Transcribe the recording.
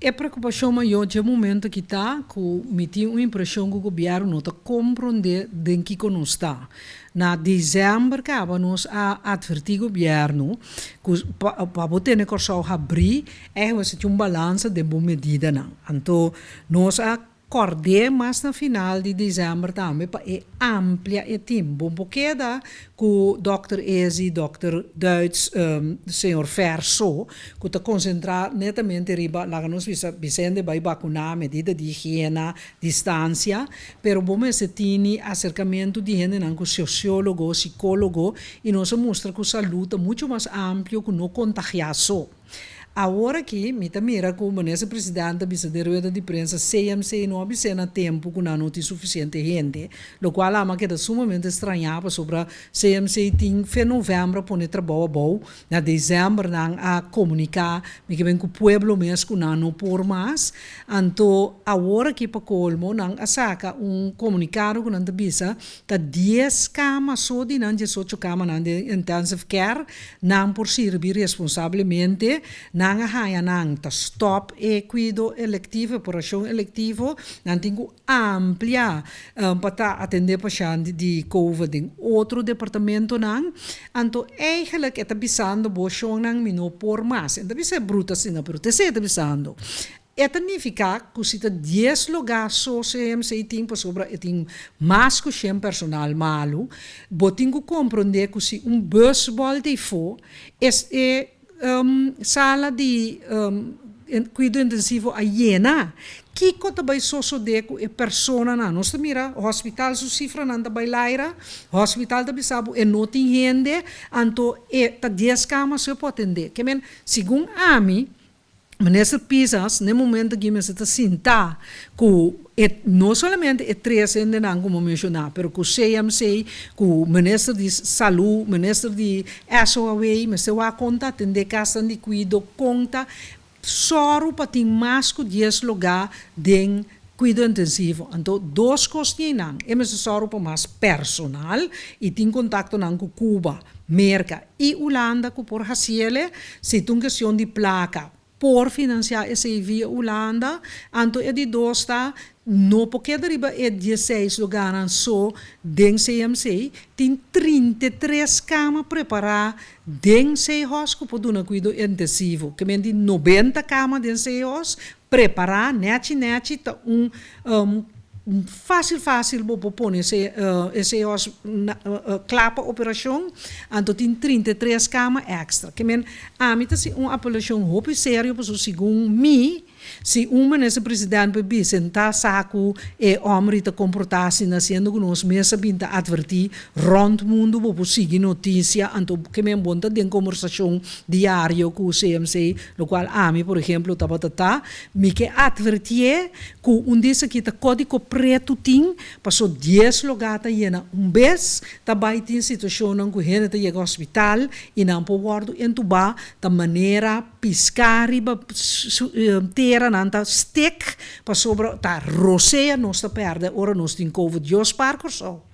E preokupashon mayó dje momento aki ta ku mi tin un impreshon ku gobièrnu no ta komprondé den kiko nos ta. Na desèmber kaba nos a atvertí gobièrnu ku pa bo tene Kòrsou habrí ègt mester tin un balansa den bo medidanan. Anto nos a Kòrd'é mas na final di desèmber tambe pa e amplia e tim. Bon por keda ku dòkter Ezi, dòkter Duits, señor Fer so, ku ta konsentrá netamente riba, laga nos bisa, bisende bai bakuná, medida di higiena, distansia, pero bo mester tini aserkamentu di hendenan ku sosiólogo, sikólogo, i nos a mustra ku salú ta muchu mas amplio ku no kontagiá so. Awor aki mi ta mira ku Minister President ta bisa den rueda di prensa CMC no a bis'é na tempu ku nan no tin sufisiente hende, lokual ami a keda sumamente strañá pasobra CMC tin fe novèmber a pone trabou abou, na desèmber nan a komuniká mi ke ben ku pueblo mes ku nan no por mas, anto awor aki pa kolmo nan a saka un komunikado ku nan ta bisa ta dies kama so di nan diesocho kamanan den intensive care Nan por sirbi responsablemente, nan a haña nan ta stòp e kuido elektivo, e operashon elektivo, nan tin ku amplia pa ta atendé pashènt di covid den otro departamentonan. Anto eigenlijk e ta bisando bo shonnan mi no por mas. E no ta bisa e bruto asina, pero ta esei e ta bisando. E ta nifiká ku si ta dies lugá so CMC tin pasobra e tin mas ku shen personal malu, bo tin ku komprondé ku si un bus bòlta ifó, es e sala di kuido intensivo a yena. Kiko ta bai sosodé ku e personanan? Nos ta mira hòspital su sifranan ta bai laira, hòspital ta bisa bo e no tin hende, anto e ta dies kama so e por atendé. Ke men, segun ami, Minister Pisas n'e momento aki mester ta sinta ku e no solamente e tres hendenan ku bo menshoná pero ku CMC, ku Minister di Salú, Minister di SOAW mester wak kon ta atendé kasnan di kuido, kon ta sòru pa tin mas ku dies lugá den kuido intensivo. Anto dos kos tin einan, e mester sòru pa mas personal i tin kontaktonan ku Cuba, Merka i Hulanda ku por hasiele, si ta un kestion di plaka por finansiá esei via Hulanda, anto e di dos ta no por keda riba e dieseis lugarnan so den CMC, tin 33 kama prepará den Seahorse ku por duna kuido intensivo, ke men di 90 kama den Seahorse Prepará nèchi nèchi ta un fásil fásil bo por pone e esei os kla pa operashon, anto tin 33 kama èkstra. Ke men ami ta si un apelashon hopi serio pasobra segun mi si un minister president por bisa en ta sa ku e hòmber ta komportá asina siendo ku nos mes a bin ta atvertí rònt mundu bo por sigui notisia anto ke men bo ta den kombersashon diario ku CMC Lokual ami, por ehemplo, tabata ta, mi ke atvertié ku un di esaki ta kódigo pretu tin, paso dies lugá ta yena un bes, ta bai tin situashonnan ku hende ta yega hospital i nan por wòrdu entubá, ta manera piská riba tera nan ta stek, pasobra ta rosea nos ta pèrdè ora nos tin covid. Dios spar Kòrsou.